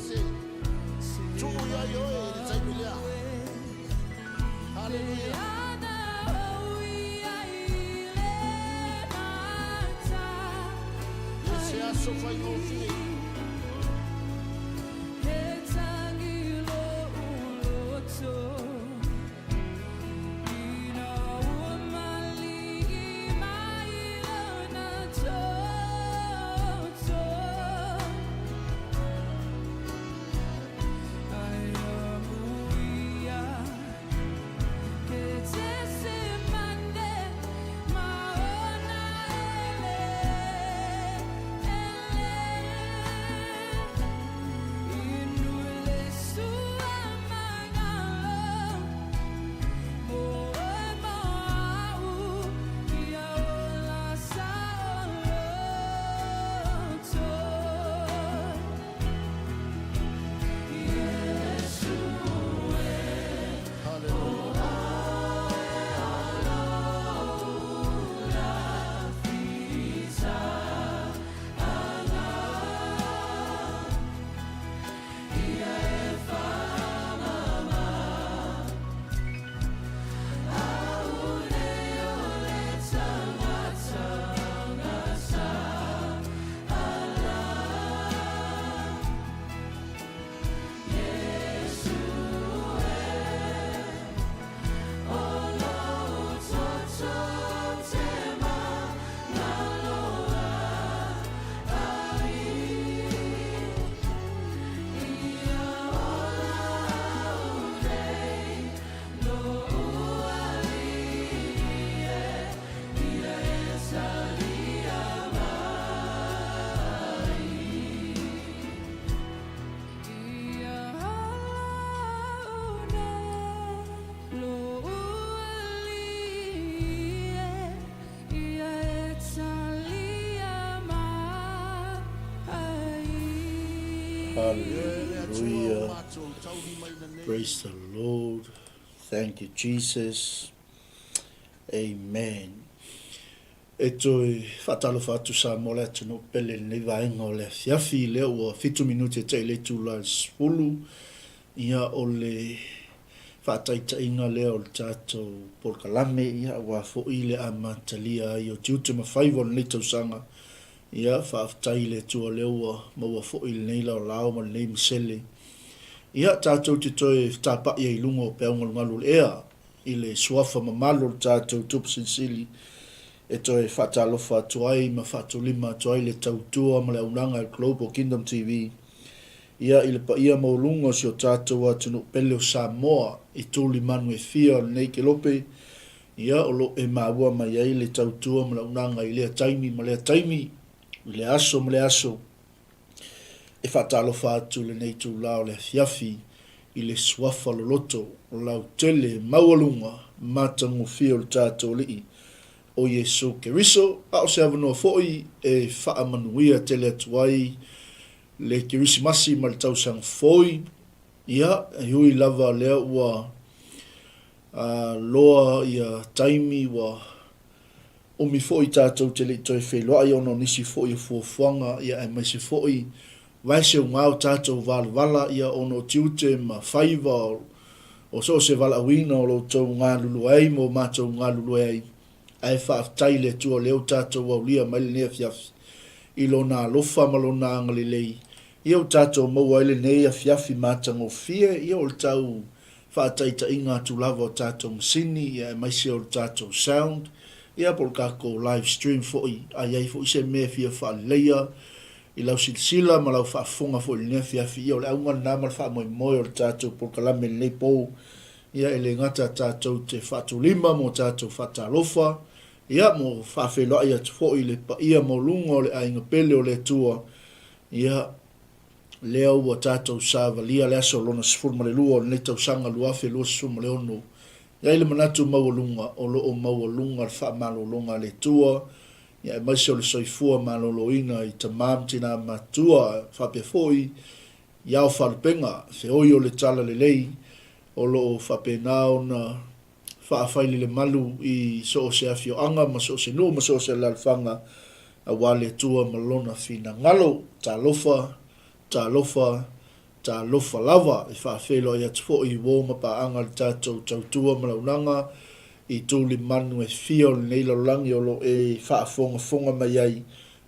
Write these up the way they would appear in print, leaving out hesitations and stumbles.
ese. Tuu i ai oe i le taimi lea. Haleluia. E se aso faigofie. Hallelujah. Praise the Lord. Thank you, Jesus. Amen. E toe faatalofa atu Samoa le atunuu pele i lenei vaega o le afiafi lea ua 7 minute e tai le itula i le 10. Ia o le faataitaiga lea o le tatou polokalame ia aua foi le amatalia ai o tiute ma faiva o lenei tausaga. Ia faafetai i le Atua lea ua maua foi lenei laolao ma lenei masele. Ia tatou te toe fetapa'i ai i luga o peau galugalu o le ea i le suafa mamalu o le tatou Tupu Silisili e toe faatalofa atu ai ma faatulima atu ai le tautua ma le auaunaga a le Global Kingdom TV ia i le paia maualuga o si o tatou atunuu pele o Samoa i tulimanu e fia o lenei kelope ia o lo o e maua mai ai le tautua ma le auaunaga i lea taimi ma lea taimi i le aso ma le aso. E faatalofa atu lenei itula o le afiafi i le suafa loloto lautele maualuga matagofie o le tatou Alii o Iesu Keriso, a o se avanoa foi e faamanuia tele atu ai le Kerisimasi ma le tausaga foi. Ia, e ui lava lea ua loa ia taimi ua Umi foi tatou te le i toe feiloai ona o nisi foi o fuafuaga ia aemaise foi vaeseuga o tatou valavala ia ona o tiute ma faiva o so o se valaauina o lo outou galulue ai ma o matou galulue ai. Ae faafetai i le Atua lea ua tatou aulia mai lenei afiafi i Lona alofa ma Lona agalelei ia ua tatou maua ai lenei afiafi matagofie ia o le tau faataitaiga atu lava o tatou masini ia aemaise o le tatou sound ia po o le tatou live stream foi a i ai foi se mea e fia faaleleia i lau silasila ma lau faafofoga foi i lenei afiafi ia o le auga lena ma le faamoemoe o le tatou polokalame i lenei po ia e le gata tatou te faatulima mo tatou faatalofa ia mo faafeiloai atu foi i le paia maualuga o le aiga pele o le Atua ia Lea ua tatou savalia le aso lona 12 o lenei tausaga 2026, e i ai le manatu maualuga o lo o maualuga le faamalologa a le Atua, aemaise o le soifua maloloina i tama ma tina matua faapea foi i ao faalupega, feoi o le talalelei o lo o faapena ona faafailelemalu i so o se afioaga ma so o se nuu ma so o se alaalafaga aua le Atua ma Lona finagalo. Talofa, talofa, Talofa lava, e faafeiloai atu foi i uo ma paaga a le tatou tautua ma launaga i tulimanu e fia o lenei lalolagi o lo o e faafogafoga mai ai.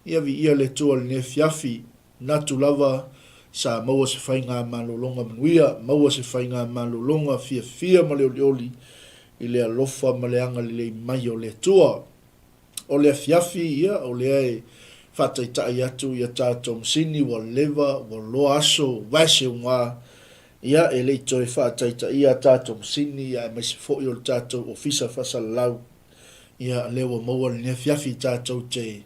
Ia viia le Atua i lenei afiafi. Manatu lava sa maua se faigamalologa manuia, maua se faigamalologa fiafia ma le olioli i le alofa ma le agalelei mai o le Atua. O le afiafi, ia, o lea e faataitai atu i a tatou masini ua leva, ua loa aso, vaeseuga, ia, e le i toe faataitaia a tatou masini, ia, aemaise foi o le tatou Ofisa Faasalalau. Ia, lea ua maua lenei afiafi tatou te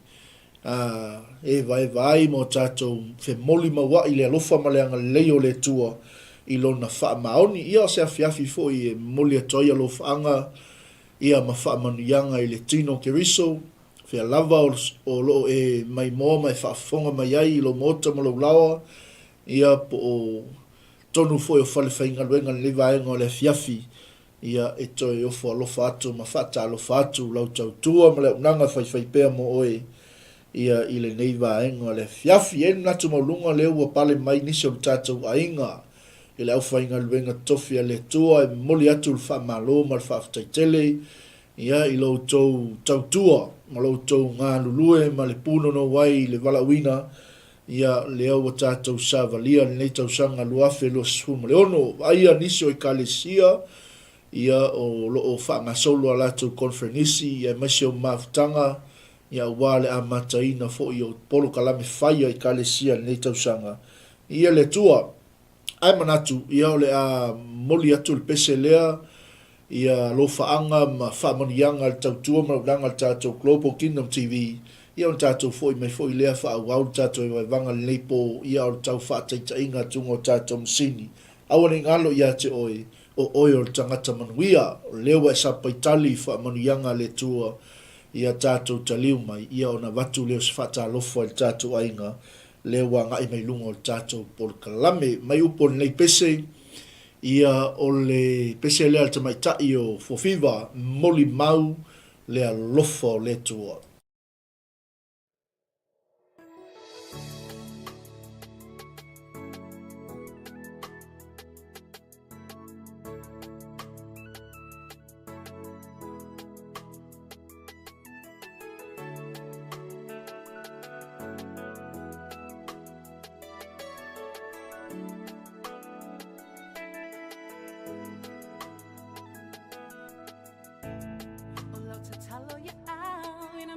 evaeva ai ma o tatou femolimauai i le alofa ma le agalelei o le Atua i Lona faamaoni. Ia, o se afiafi foi e momoli atu ai alofaaga ia ma faamanuiaga i le tino o Keriso, fea lava o lo o e maimoa ma e faafofoga mai ai i lou maota ma lou laoa, ia po o tonu foi o falefaigaluega i lenei vaega o le afiafi, ia e toe ofo alofa atu ma faatalofa atu lau tautua ma le auaunaga faifaipea mo oe ia i lenei vaega o le afiafi. E i ai le manatu maualuga lea ua pale mai nisi o le tatou aiga i le aufaigaluega tofi a le Atua e momoli atu le faamalo ma le faafetai tele ia i lo outou tautua ma lo outou galulue ma le punonou ai i le valaauina ia lea ua tatou savalia lenei tausaga 2026. Vaaia nisi o Ekalesia ia o lo o faagasolo a latou koneferenisi ia aemaise o mafutaga ia aua le amataina foi o polokalame fai a Ekalesia i lenei tausaga. Ia le Atua. Ae manatu, ia o le a momoli atu le pese lea, ia alofaaga ma faamanuiaga i le tautua ma launaga a le tatou Global Kingdom TV, ia ona tatou foi mai foi lea faaauau le tatou evaevaga i lenei po, ia o le tau faataitaiga atuga o tatou masini. Aua ne i galo ia te oe, o oe o le tagata manuia, o lea ua e sapaitali i faamanuiaga a le Atua, ia tatou taliu mai, ia ona avatu lea o se faatalofa i le tatou aiga, lea ua agai mai luga o le tatou polokalame. Mai upu o lenei pese, ia o le pese lea a le tamaitai o Fuafiva, molimau le alofa o le Atua. O lau tatalo ia au ina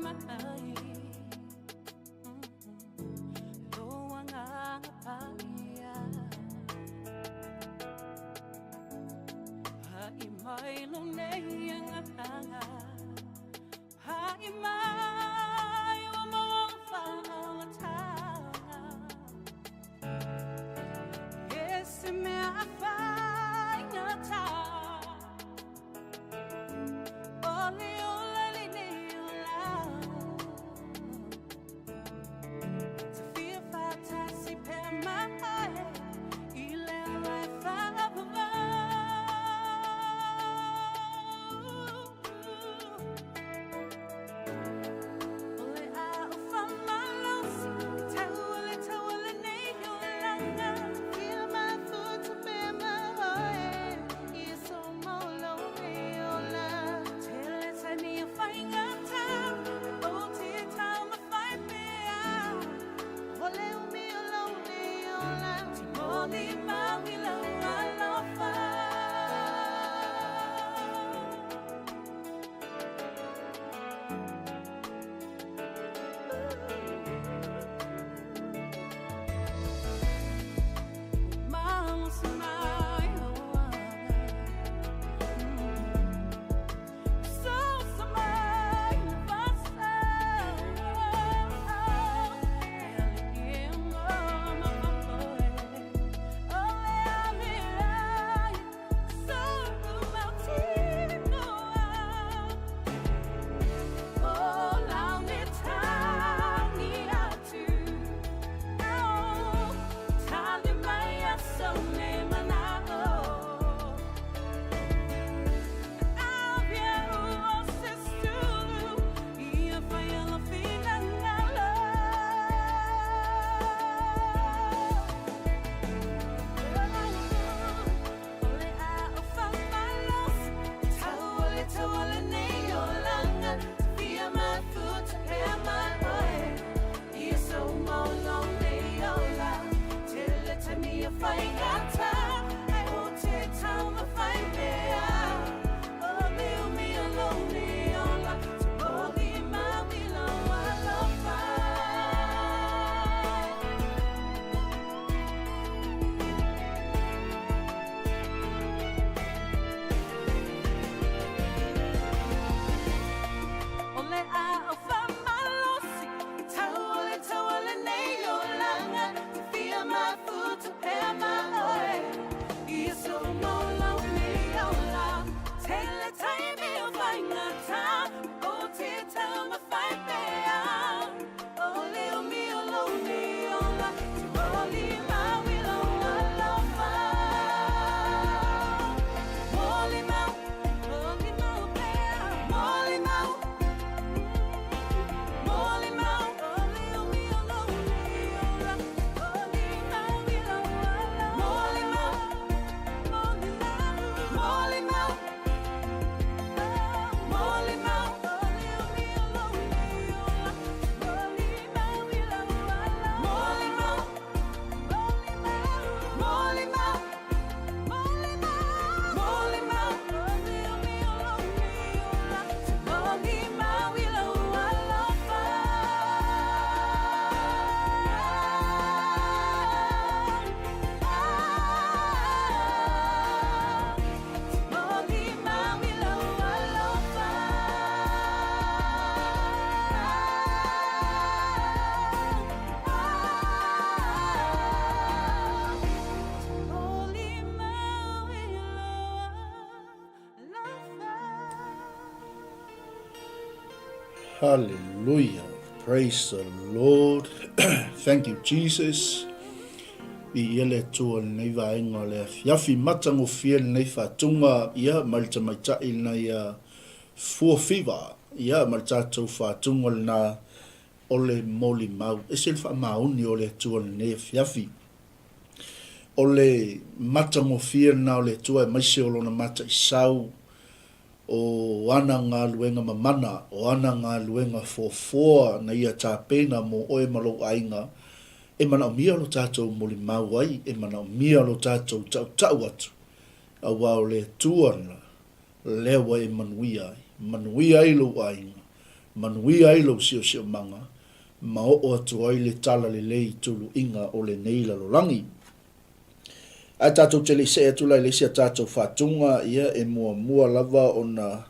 Hallelujah. Praise the Lord. Thank you, Jesus. I ia le Atua lenei vaega o le afiafi matagofie lenei faatuga ia mai le tamaitai lena ia Fuafiva ia ma le tatou faatuga lena o le molimau. Ese le faamaoni o le Atua lenei afiafi. O le matagofie lena o le Atua aemaise o Lona mataisau, o Ana galuega mamana, o Ana galuega foafoa na Ia tapena mo oe ma lou aiga, e manaomia lo tatou molimau ai, e manaomia lo tatou tautau atu, aua o le Atua lena, lea ua e manuia ai, manuia ai lou aiga, manuia ai lou siosiomaga, ma oo atu ai le talalelei i tuluiga o lenei lalolagi. Ae tatou te le i see atu la i le isi a tatou faatuga, ia e muamua lava ona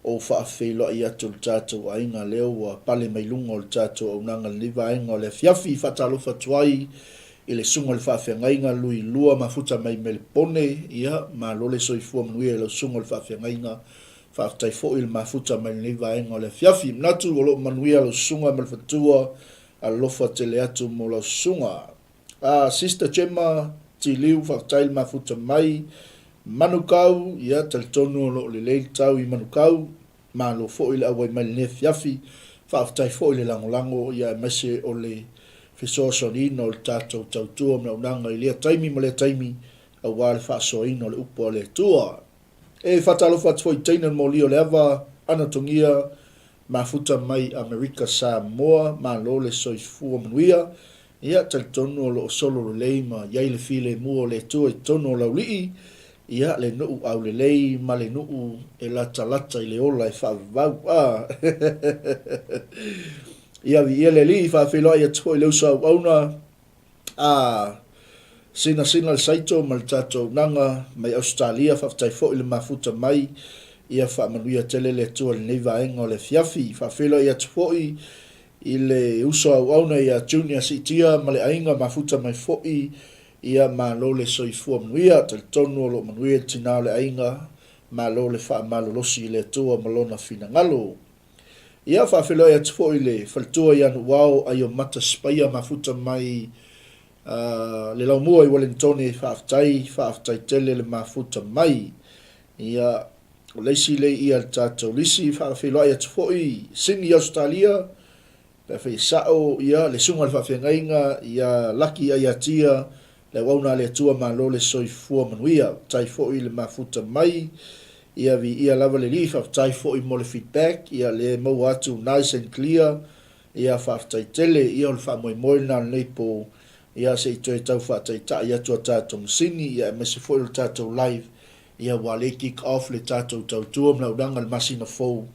ou faafeiloai atu i le tatou aiga lea ua pale mai luga o le tatou auaunaga i lenei vaega o le afiafi. Faatalofa atu ai i le susuga i le faafeagaiga Lui Lua Mafuta mai Melepone, ia malo le soifua manuia i lau susuga i le faafeagaiga. Faafetai foi i le mafuta mai lenei vaega o le afiafi. Manatu o lo o manuia lau susuga ma le faletua, alofa tele atu mo lau susuga. A Sister Gemma Tiliu, faafetai le mafuta mai. Manukau, ia talitonu o lo o lelei le tau i Manukau. Malo foi le auai mai lenei afiafi. Faafetai foi le lagolago ia aemaise o le fesoasoaniina o le tatou tautua ma le auaunaga i lea taimi ma lea taimi aua le faasoaina o le upu a le Atua. E faatalofa atu foi i teine o le moli o le ava, Ana Togia, mafuta mai Amerika Samoa, malo le soifua manuia. Ia, talitonu o lo o solo lelei ma i ai le filemu o le Atua i totonu o Laulii, ia, le nuu aulelei ma le nuu e latalata i le ola e faavavau. A! Ia, viia le Alii, faafeiloai atu foi i le uso auauna, a sinasina le saito ma le tatou auaunaga mai Ausetalia, faafetai foi le mafuta mai, ia faamanuia tele le Atua i lenei vaega o le afiafi. Faafeiloai atu foi i le uso auauna ia Junior Siitia ma le aiga mafuta mai foi, ia malo le soifua manuia, talitonu o lo o manuia le tina o le aiga, malo le faamalolosi i le Atua ma Lona finagalo. Ia, faafeiloai atu foi i le faletua ia Nuuao Aiomata Sipaia mafuta mai le Laumua i Ueligitone, faafetai, faafetai tele le mafuta mai. Ia, o le isi lei ia le tatou lisi, faafeiloai atu foi Sini Ausetalia, pe afai e sao, ia, le susuga i le faafeagaiga ia Laki Aiatia, le auauna a le Atua malo le soifua manuia. Faafetai foi le mafuta mai, ia viia lava le Alii, faafetai foi mo le feedback, ia lea e maua atu nice and clear, ia faafetai tele, ia o le faamoemoe lena o lenei po, ia se i toe tau faataitai atu a tatou masini, ia aemaise foi o le tatou live, Ia ua le kick off le tatou tautua ma le auaunaga i le masina fou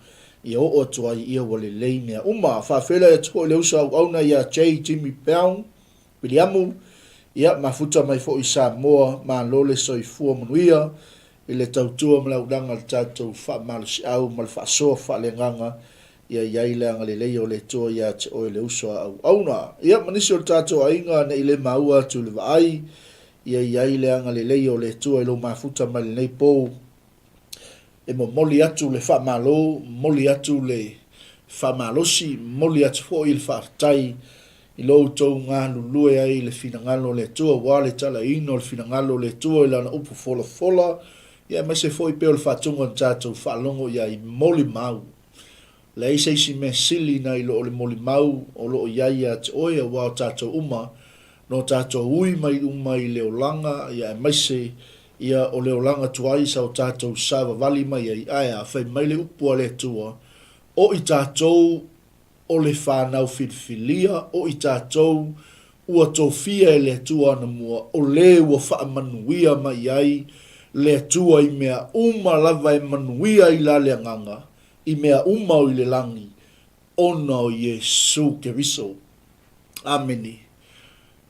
ia oo atu ai ia ua lelei mea uma. Faafeiloai atu foi i le uso auauna ia J Jimmy Pound Viliamu, ia mafuta mai foi i Samoa, malo le soifua manuia i le tautua ma le auaunaga i le tatou faamalosiau ma le faasoa faaleagaga ia i ai le agalelei o le Atua ia te oe le uso a auauna. Ia ma nisi o le tatou aiga ne i le maua atu i le vaai Ia i ai le agalelei o le Atua i lou mafuta mai lenei pou. E momoli atu le faamalo, momoli atu le faamalosi, momoli atu foi le faafetai i lo outou galulue ai i le finagalo o le Atua, aua le talaiina o le finagalo o le Atua i Lana upu folafola, ia aemaise foi pei o le faatuga na tatou faalogo i ai, molimau. Leai se isi mea sili nai lo o le molimau o lo o i ai ia te oe, aua o tatou uma no tatou ui mai uma i le olaga, ia aemaise ia o le olaga tuai sa o tatou savavali mai ai, ae a, fai mai le upu a le Atua, o i tatou o le fanau filifilia, o i tatou ua tofia e le Atua anamua, o le ua faamanuia mai ai le Atua i mea uma lava e manuia ai la le agaga, i mea uma o i le lagi, ona o Iesu Keriso. Amene.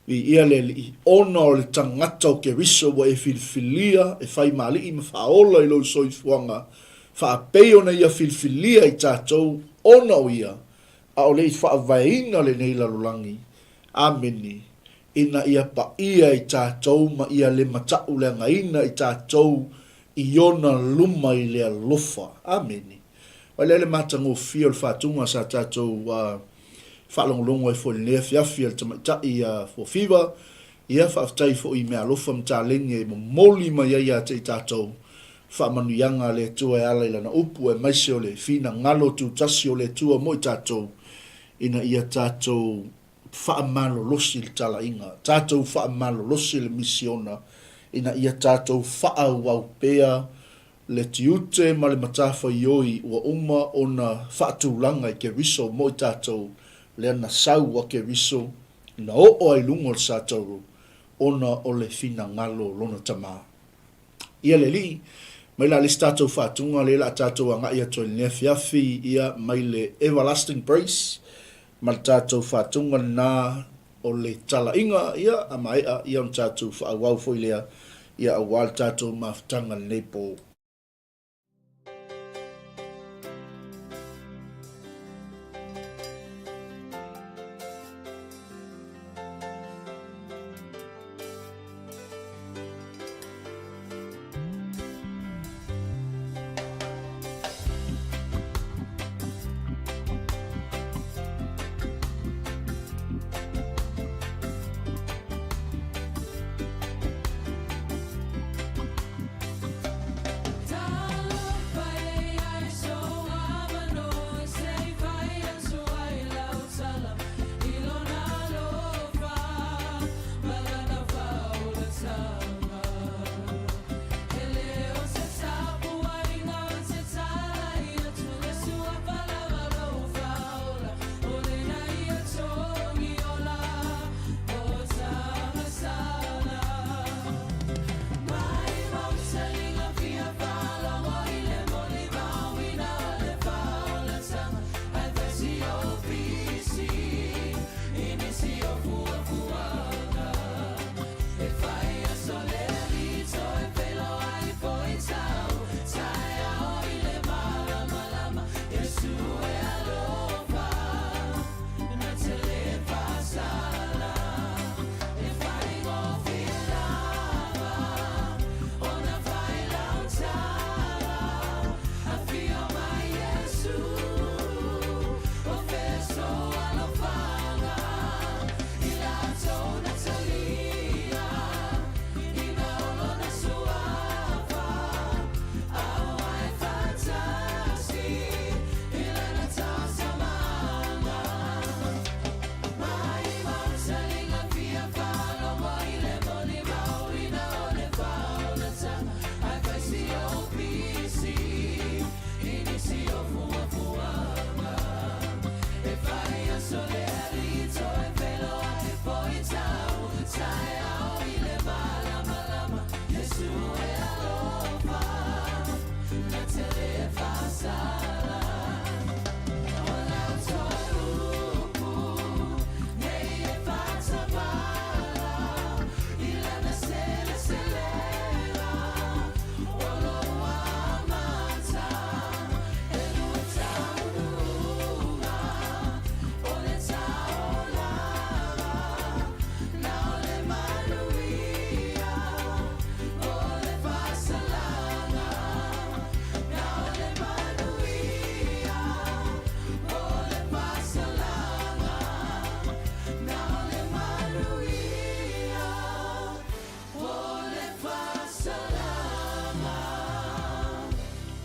Viia le Alii, ona o le tagata o Keriso ua e filifilia e fai ma alii ma faaola i lou soifuaga, faapei ona Ia filifilia i tatou, ona o Ia, a o le i faavaeina lenei lalolagi. Amene. Ina ia paia i tatou ma ia le matauleagaina i tatou i Ona luma i le alofa. Amene. Vaai lea i le matagofie o le faatuga sa tatou faalogologo ai foi i lenei afiafi a le tamaitai ia Fuafiva. Ia, faafetai foi i meaalofa ma taleni e momoli mai ai ia te i tatou faamanuiaga a le Atua e ala i Lana upu, aemaise o le finagalo tutasi o le Atua mo i tatou, ina ia tatou faamalolosi le talaiga, tatou faamalolosi le misiona, ina ia tatou faaauau pea le tiute ma le matafaioi ua uma ona faatulaga i Keriso mo i tatou, lea na sau a Keriso na oo ai i luga o le satauro ona o le finagalo o lona Tama. Ia le Alii, mai la le isi tatou faatuga lea la a tatou agai atu ai i lenei afiafi, ia mai le Everlasting Grace, ma le tatou faatuga lena o le talaiga, ia, a maea, ia ona tatou faaauau foi lea, ia, aua le tatou mafutaga lenei po.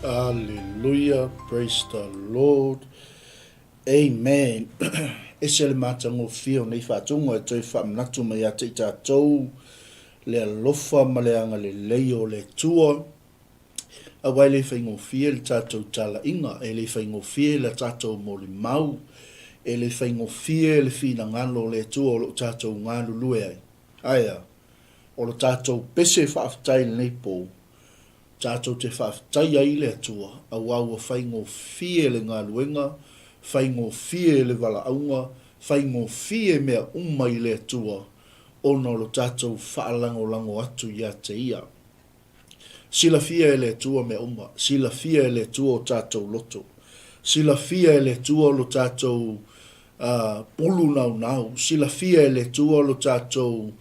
Alleluia, praise the Lord. Amen. Ese le matagofie o nei faatuga e toe faamanatu mai ia te i tatou le alofa ma le agalelei o le Atua. Aua e le faigofie le tatou talaiga, e le faigofie le tatou molimau, e le faigofie le finagalo o le Atua o lo o tatou galulue ai. Ae a? O le tatou pese faafetai i lenei po, tatou te faafetaia ai le Atua, aua ua faigofie le galuega, faigofie le valaauga, faigofie mea uma i le Atua, ona o lo tatou faalagolago atu ia te Ia. Silafia e le Atua mea uma, silafia e le Atua o tatou loto, silafia e le Atua lo tatou pulu naunau, silafia e le Atua lo tatou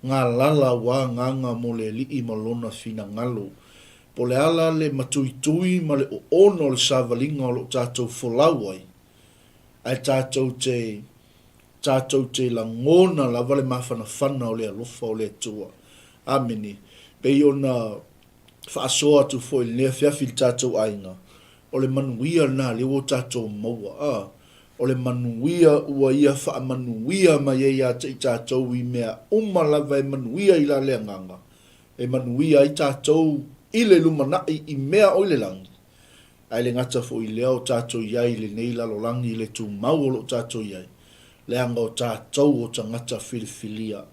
galala aua agaga mo le Alii ma Lona finagalo. Po o le a la le matuitui ma le oona o le savaliga o lo o tatou folau ai, ae tatou te tatou te lagona lava le mafanafana o le alofa o le Atua. Amene. Pei ona faasoa atu foi i lenei afiafi i le tatou aiga, o le manuia lena lea ua tatou maua. A, o le manuia ua Ia faamanuia mai ai ia te i tatou i mea uma lava e manuia i la le agaga, e manuia ai tatou i le lumanai i mea o i le lagi. Ae le gata foi i lea o tatou i ai i lenei lalolagi i le tumau o lo o tatou i ai, leaga o tatou o tagata filifilia.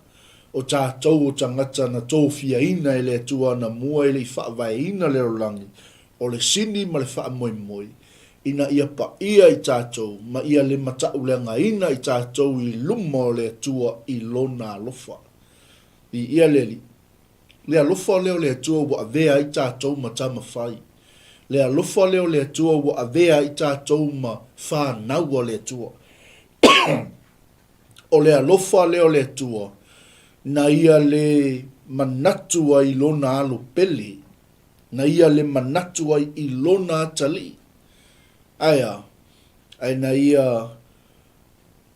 O tatou o tagata na tofiaina e le Atua anamua e le i faavaeina le lalolagi, o le sini ma le faamoemoe, ina ia paia i tatou ma ia le matauleagaina i tatou i luma o le Atua i Lona alofa. Viia le Alii. Le alofa lea o le Atua ua avea ai tatou ma tama fai. Le alofa lea o le Atua ua avea ai tatou ma fanau a le Atua. O le alofa lea o le Atua na Ia le manatu ai i Lona alo pele, na Ia le manatu ai i Lona atalii. Ae a? Ae na Ia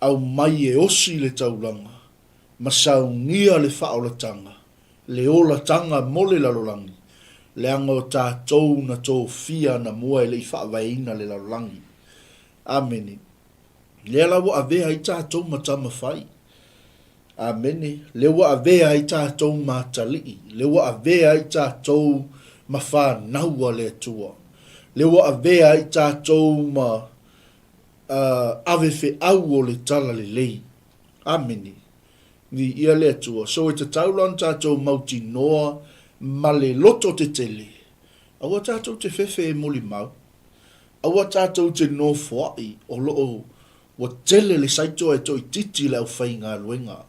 aumai e osi le taulaga ma saunia le faaolataga, le olataga mo le lalolagi, leaga o tatou na tofia anamua e le i faavaeina le lalolagi. Amene. Lea la ua avea ai tatou ma tama fai. Amene. Lea ua avea ai tatou ma atalii. Lea ua avea ai tatou ma fanau a le Atua. Lea ua avea ai tatou ma uh, ave feau o le talalelei. Amene. Viia le Atua. So e tatau la ona tatou mautinoa ma le loto tetele, aua tatou te fefe e molimau, aua tatou te nofoaʻi o lo o ua tele le saito ae toʻititi le aufaigaluega.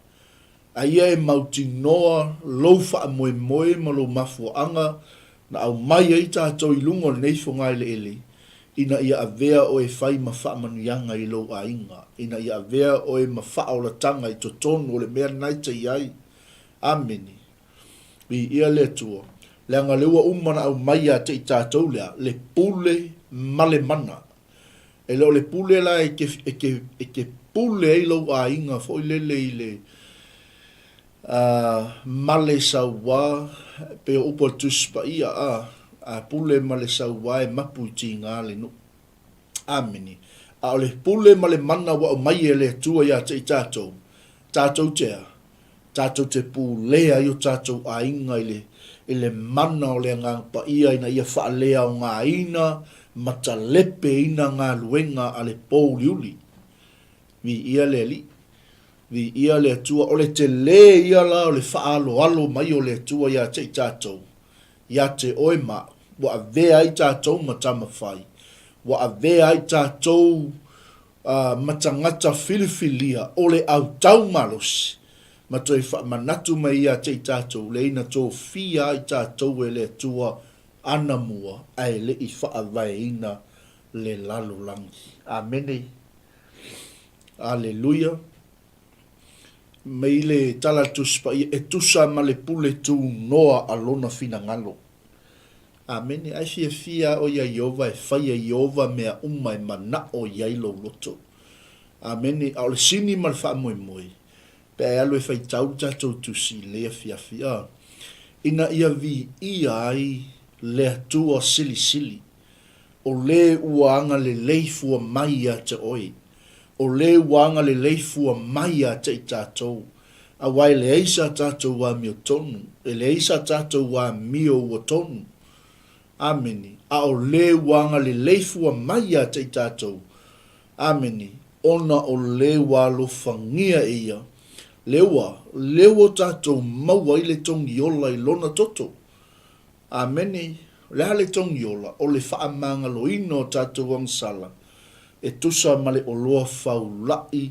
A ia e mautinoa lou faamoemoe ma lou mafuaaga na aumai ai tatou i luga o lenei fogaeleele, ina ia avea oe e fai ma faamanuiaga i lou aiga, ina ia avea oe ma faaolataga i totonu o le mea lena e te i ai. Amene. Viia le Atua. Leaga o lea ua uma ona aumai ia te i tatou lea, le pule ma le mana. E le o le pule la e te, e te, e te pule ai lou aiga foi lele i le, A male sauā, pei o upu a le Tusi Paia, a, a pule ma le sauā e mapu i tīgā le nuʻu. Amene. A o le pule ma le mana ua aumai e le Atua iā te i tātou, tātou te a? Tātou te pulea ai o tātou aiga i le, i le mana o le Agaga Paia ina ia faaleaogaina ma talepeina galuega a le pōuliuli. Viia le Alii. Viia le Atua. O le telē ia la o le faaaloalo mai o le Atua ia te i tatou, ia te oe ma au, ua avea ai tatou ma tama fai, ua avea ai tatou ma tagata filifilia o le autau malosi, ma toe faamanatu mai ia te i tatou le ina tofia ai tatou e le Atua anamua ae le i faavaeina le lalolagi. Amene. Aleluia. Mai le tala a le Tusi Paia, e tusa ma le pule tunoa a lona finagalo. Amene. Ai fiafia oe ia Ieova e fai e Ieova mea uma e manaʻo i ai lou loto. Amene. A o le sini ma le faamoemoe, pe a e alu e faitau le tatou tusi i lenei afiafi, a, ina ia viia ai le Atua Silisili. O lē ua agalelei fua mai ia te oe. O lē ua agalelei fua mai ia te i tatou. Aua e leai sa tatou amiotonu, e leai sa tatou amio ua tonu. Amene. A o lē ua agalelei fua mai ia te i tatou. Amene. Ona o lē ua alofagia e ia, le ua, lē ua tatou maua ai le togi ola i lona toto. Amene. O le a le togi ola? O le faamagaloina o tatou agasala e tusa ma le oloa faulaʻi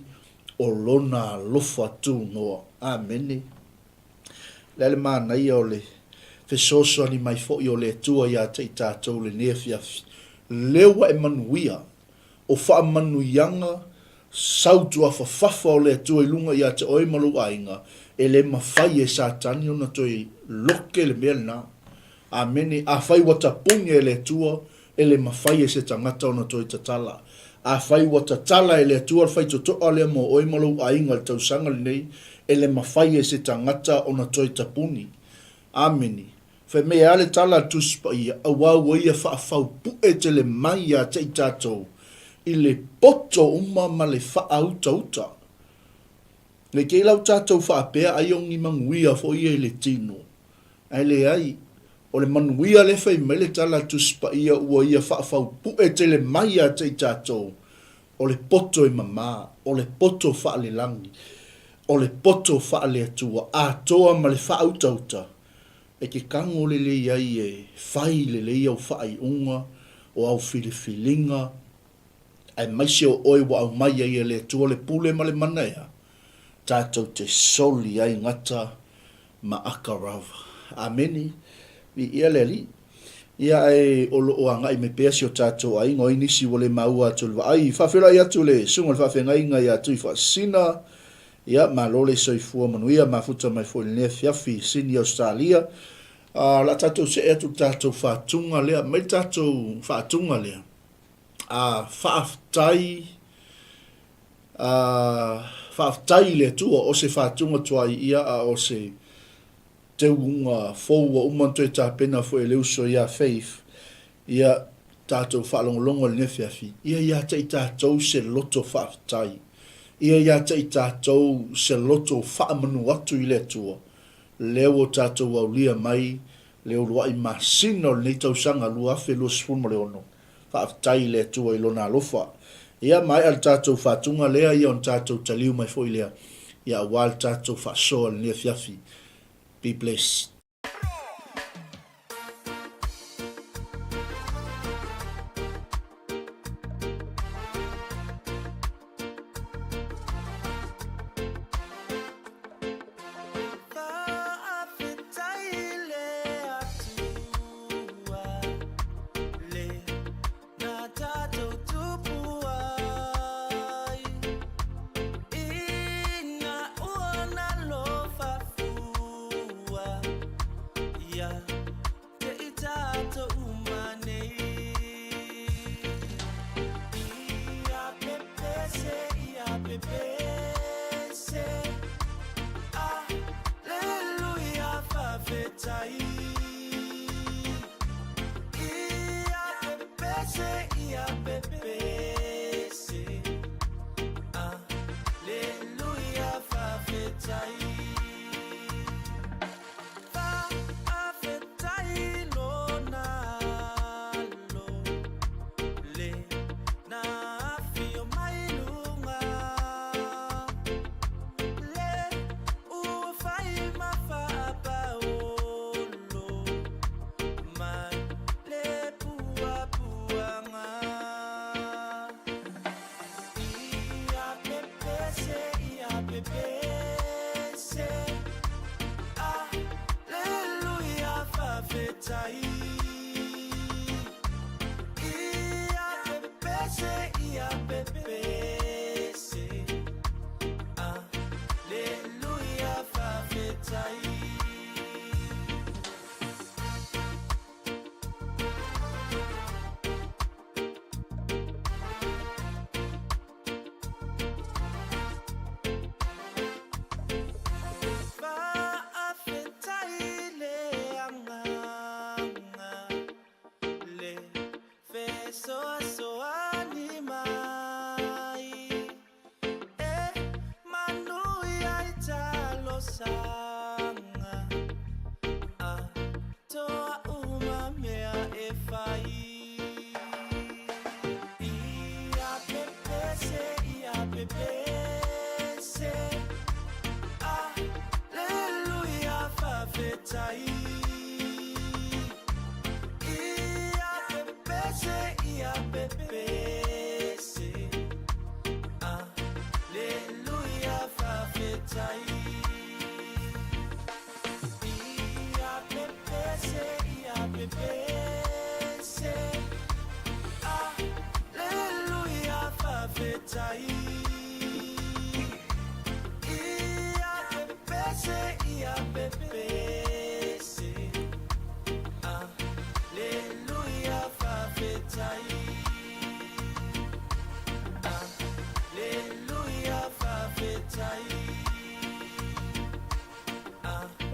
o Lona alofa tunoa. Amene. O le a le manaia o le fesoasoani mai foi o le Atua ia te i tatou lenei afiafi. Lea ua e manuia o faamanuiaga sautuafafafa o le Atua i luga ia te oe ma lou aiga, e le mafai e Satani ona toe loke le mea lena. Amene. Afai ua tapuni e le Atua, e le mafai e se tagata ona toe tatala. Afai ua tatala e le Atua le faitotoa lea mo oe ma lou aiga i le tausaga lenei, e le mafai e se tagata ona toe tapuni. Amene. Fai mai e a le tala a le Tusi Paia, Auā ua ia faafaupu'e tele mai ia te i tatou i le poto uma ma le faautauta. Nei kei lau tatou faapea ai o ni manuia foi ia i le tino, ae leai, o le manuia lea fai mai le tala a le Tusi Paia ua ia faafaupu'e tele mai ia te i tatou, o le poto e mamā, o le poto faalelagi, o le poto faale-Atua, atoa ma le faautauta, E te tago lelei ai e fai lelei au faaiuga o au filifiliga, aemaise o oe ua aumai ai e le Atua le pule ma le mana ea, tatou te soli ai gata ma aka rava. Amene. Viia le Alii. Ia ae o lo o agai mai pea si o tatou aiga, o ai nisi ua le maua atu i le vaai. Faafeiloai atu le Susuga i le Faafeagaiga ia Tuifaasisina, Ia, malo le soifua manuia, mafuta mai foi i lenei afiafi i Sydney, Ausetalia. A, o le a tatou see atu i le tatou faatuga lea, mai le tatou faatuga lea. A, faafetai, a, faafetai i le Atua, o se faatuga tuai ia, a o se teuga fou ua uma ona toe tapena foi e le uso ia Faith, ia tatou faalogologo i lenei afiafi, ia ia te i tatou se loto faafetai. Ia ia te i tatou se loto faamanu atu i le Atua, lea ua tatou aulia mai le uluai masina o lenei tausaga 2026. Faafetai i le Atua i Lona alofa. Ia maea le tatou faatuga lea, ia ona tatou taliu mai foi lea, ia aua le tatou faasoa i lenei afiafi. Be blessed.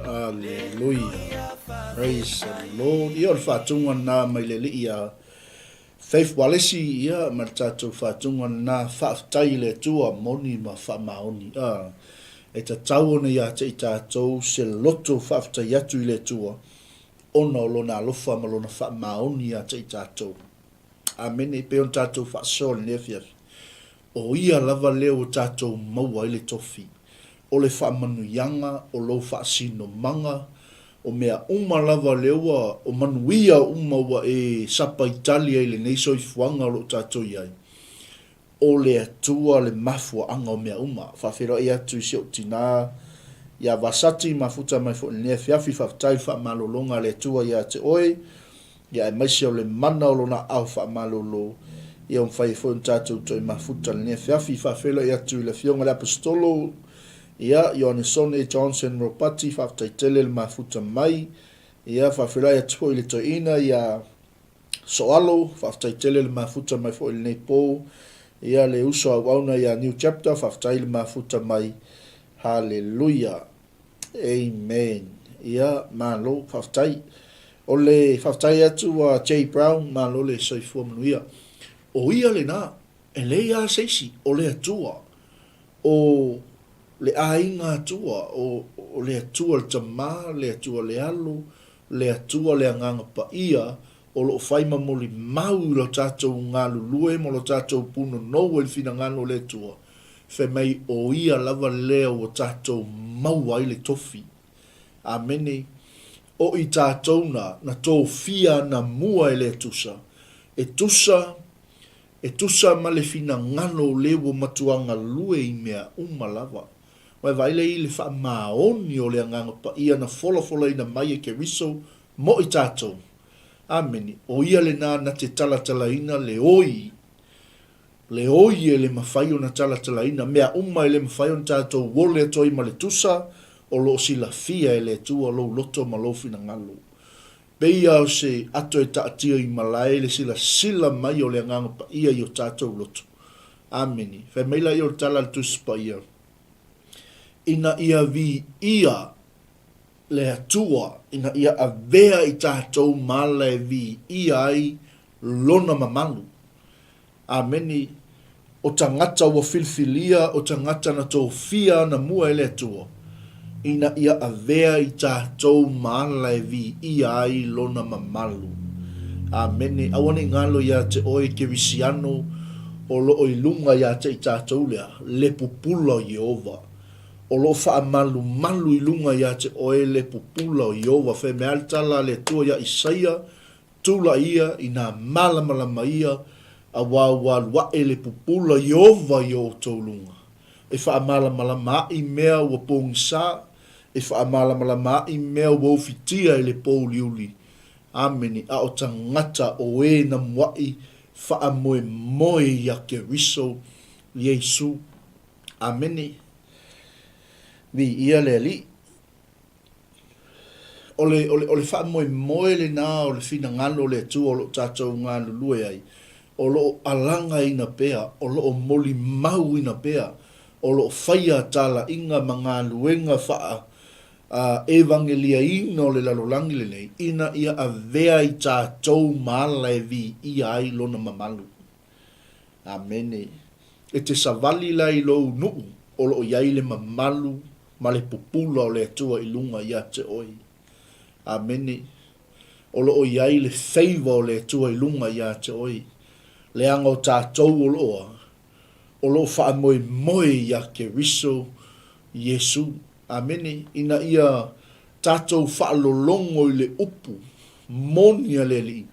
Aleluia. Praise the Lord. Ia o le faatuga lena mai le alii a Faith Walesi, ia ma le tatou faatuga lena faafetai i le Atua moni ma faamaoni. A e tatau ona ia te i tatou se loto faafetai atu i le Atua ona o lona alofa ma lona faamaoni ia te i tatou. Amene. E pei ona tatou faasoa i lenei afiafi, o Ia lava lea ua tatou maua ai le tofi, o le faamanuiaga, o lou faasinomaga, o mea uma lava lea ua, o manuia uma ua e sapaitali ai i lenei soifuaga o lo o tatou i ai, o le Atua le mafuaaga o mea uma. Faafeiloai atu i si ou tina ia Vasati, mafuta mai foi i lenei afiafi, faafetai i le faamalologa a le Atua ia te oe, ia aemaise o le mana o Lona aao faamalolo, ia ua mafai ai foi ona tatou toe mafuta i lenei afiafi. Faafeiloai atu i le Afioga i le Aposetolo, ia, Ioanesone Johnson Ropati, faafetai tele le mafuta mai. Ia, faafeiloai atu foi i le toeaina ia Soalo, faafetai tele le mafuta mai foi i lenei po. Ia, le uso auauna ia New Chapter, faafetai le mafuta mai. Haleluia. Amen. Ia, malo, faafetai. O le faafetai atu a Jay Brown, malo le soifua manuia. O ia lena, e leai lava se isi, o le Atua. O le aiga Atua, o, o le Atua le Tama, le Atua le Alo, le Atua le Agaga Paia, o lo o fai ma molimau i lo tatou galulue ma lo tatou punonou ai i le finagalo o le Atua, fai mai o Ia lava lea ua tatou maua ai le tofi. Amene. O i tatou na, na tofia anamua e le Atusa, e tusa, e tusa ma le finagalo o le ua matua galue i mea uma lava. Ua e vaai lea i le faamaoni o le Agaga Paia na folafolaina mai e Keriso mo i tatou. Amene. O ia lena na te talatalaina le oi, le oi e le mafai ona talatalaina, mea uma e le mafai ona tatou ole atu ai ma le tusa, o lo o silafia e le Atua lou loto ma lou finagalo. Pei lava o se ato e taatia i malae le silasila mai o le Agaga Paia i o tatou loto. Amene. Fai mai laia o le tala a le Tusi Paia, Ina ia viia le Atua ina ia avea i tatou ma ala e viia ai Lona mamalu. Ameni. O tagata ua filifilia, o tagata na tofia anamua e le Atua, ina ia avea i tatou ma ala e viia ai Lona mamalu. Amene. Aua ne i galo ia te oe Kerisiano o lo o i luga ia te i tatou lea, le pupula o Ieova. O lo o faamalumalu i luga ia te oe le pupula o Ieova. Fai mai lava le tala a le Atua iā Isaia, Tulaʻi ia i nā malamalama ia, auā ua alu aʻe le pupula Ieova i o ʻoutou luga. E faamalamalama aʻi mea ua pogisa, e faamalamalama aʻi mea ua ufitia e le pōuliuli. Amene. A o tagata o e na muaʻi faamoemoe iā Keriso Iesū. Amene. Viia le Alii. O le, o le, o le faamoemoe lena o le finagalo o le Atua o lo o tatou galulue ai, o lo o alagaina pea, o lo o molimauina pea, o lo o faia talaiga ma galuega faa evangeliaina o le lalolagi lenei, ina ia avea i tatou ma ala e viia ai Lona mamalu. Amene. E te savali la i lou nuu o lo o i ai le mamalu ma le pupula o le Atua i luga ia te oe. Amene. O lo o i ai le favour o le Atua i luga ia te oe. Leaga o tatou o lo o a? o lo o faamoemoe iā Keriso Iesu. Amene. Ina ia tatou faalologo i le upu moni a le Alii.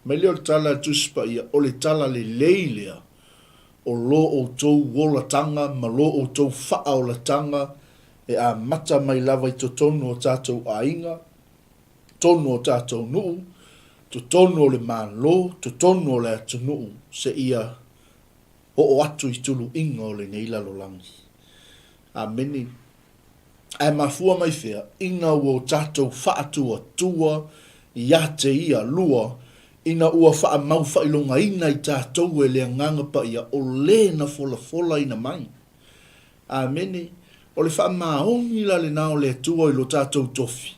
Mai lea o le tala a le Tusi Paia, o le tala lelei lea o lo outou olataga ma lo outou faaolataga e amata mai lava i totonu o tatou aiga, totonu o tatou nuu, totonu o le Malo, totonu o le atunuu, seia oo atu i tuluiga o lenei lalolagi. Amene. Ae mafua mai fea? Ina ua o tatou faatuatua ia te Ia, lua, ina ua faamaufaailogaina i tatou e le Agaga Paia o le na folafolaina mai. Amene. O le faamaoni la lena o le Atua i lo tatou tofi,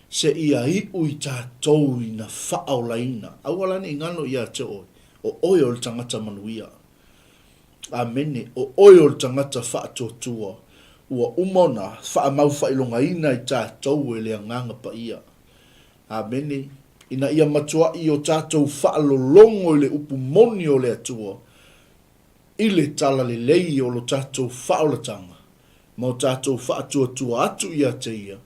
seia iu i tatou ina faaolaina. Aua la ne i galo ia te oe, o oe o le tagata manuia. Amene. O oe o le tagata faatuatua, ua uma ona faamaufaailogaina i tatou e le Agaga Paia. Amene. Ina ia matuai o tatou faalologo i le upu moni o le Atua, i le talalelei o lo tatou faaolataga, ma o tatou faatuatua atu ia te Ia,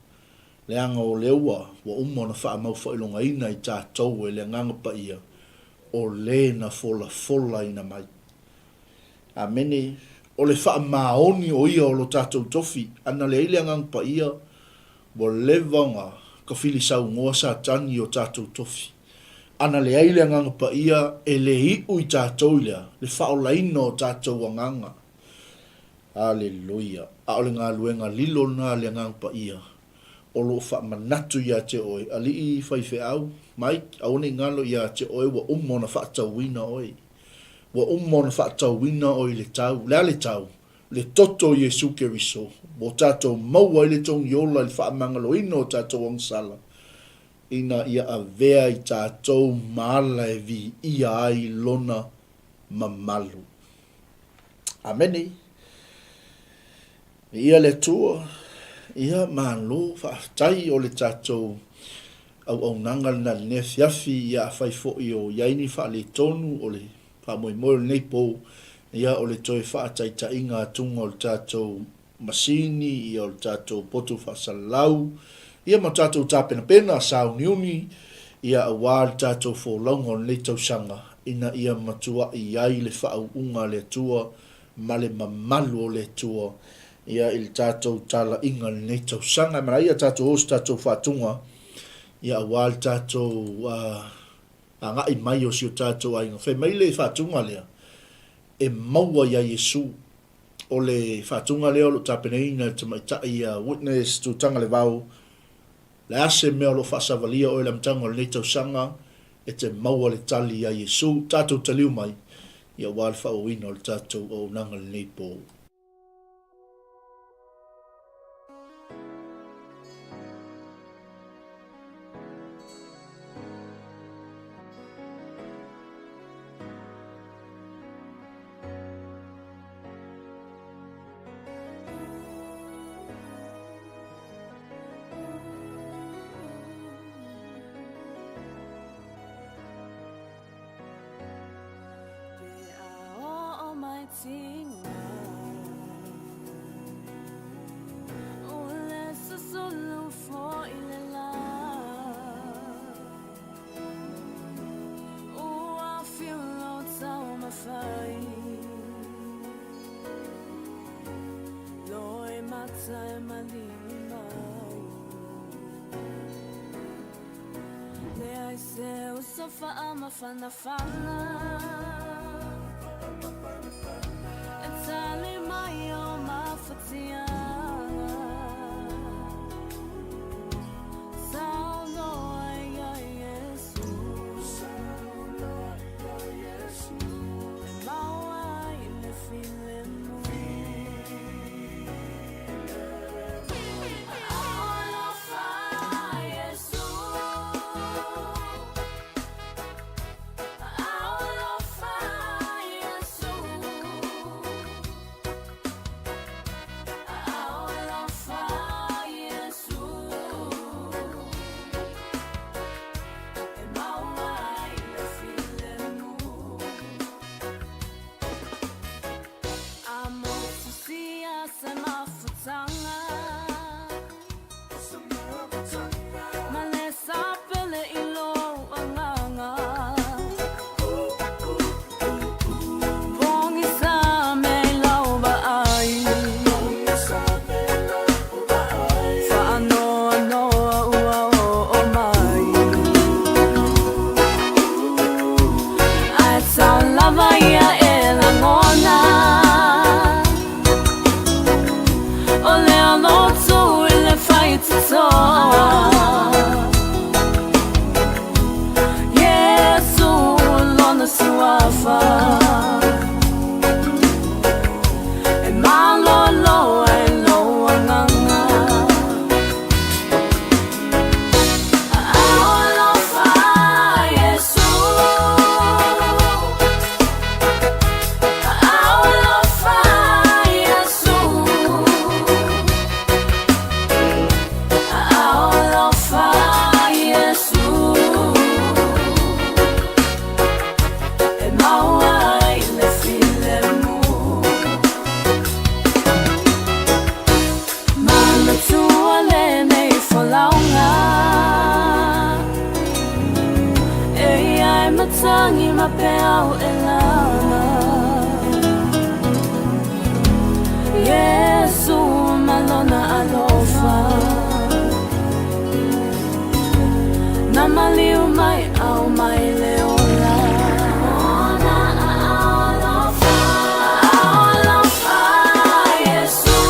leaga o lea ua ua uma ona faamaufaailogaina i tatou e le Agaga Paia, o le na folafolaina mai. Amene. O le faamaoni o ia o lo tatou tofi, ana leai le Agaga Paia, ua leva ona tafilisaunoa Satani i o tatou tofi. Ana leai le Agaga Paia, e le iu i tatou i le a? Le faaolaina o tatou agaga. Aleluia! A o le galuega lilo lena a le Agaga Paia, o lo o faamanatu ia te oe, Alii faifeau, Mike, aua ne i galo ia te oe ua uma ona faatauina oe. Ua uma ona faatauina oe i le tau. O le a le tau? Le toto o Iesu Keriso, ua tatou maua ai le togi ola i le faamagaloina o tatou agasala, ina ia avea i tatou ma ala e viia ai Lona mamalu. Amene. Viia le Atua. Ia, malo, faafetai o le tatou auaunaga lena i lenei afiafi. Ia, afai foi o i ai ni faaletonu o le faamoemoe o lenei po, ia, o le toe faataitaiga atuga o le tatou masini, ia, o le tatou poto faasalalau, ia, ma tatou tapenapena sauniuni, ia, aua le tatou folauga o lenei tausaga, ina ia matuai ai le faauuga a le Atua ma le mamalu o le Atua ia i le tatou talaiga i lenei tausaga. E manaia tatou o se tatou faatuga ia aua le tatou agai mai o si o tatou aiga. Fai mai le faatuga lea e maua ia Iesu. O le faatuga lea o lo o tapenaina e le tamaitai ia Witness Tutagalevao. Le a se mea o lo o faasavalia oe i le amataga o lenei tausaga, e te maua le tali ia Iesu. Tatou taliu mai, ia aua le faaauauina o le tatou auaunaga i lenei po. ma peau e lana. Iesu ma lona alofa. Na maliu mai au mai le ola. Ona alofa, alofa Iesu.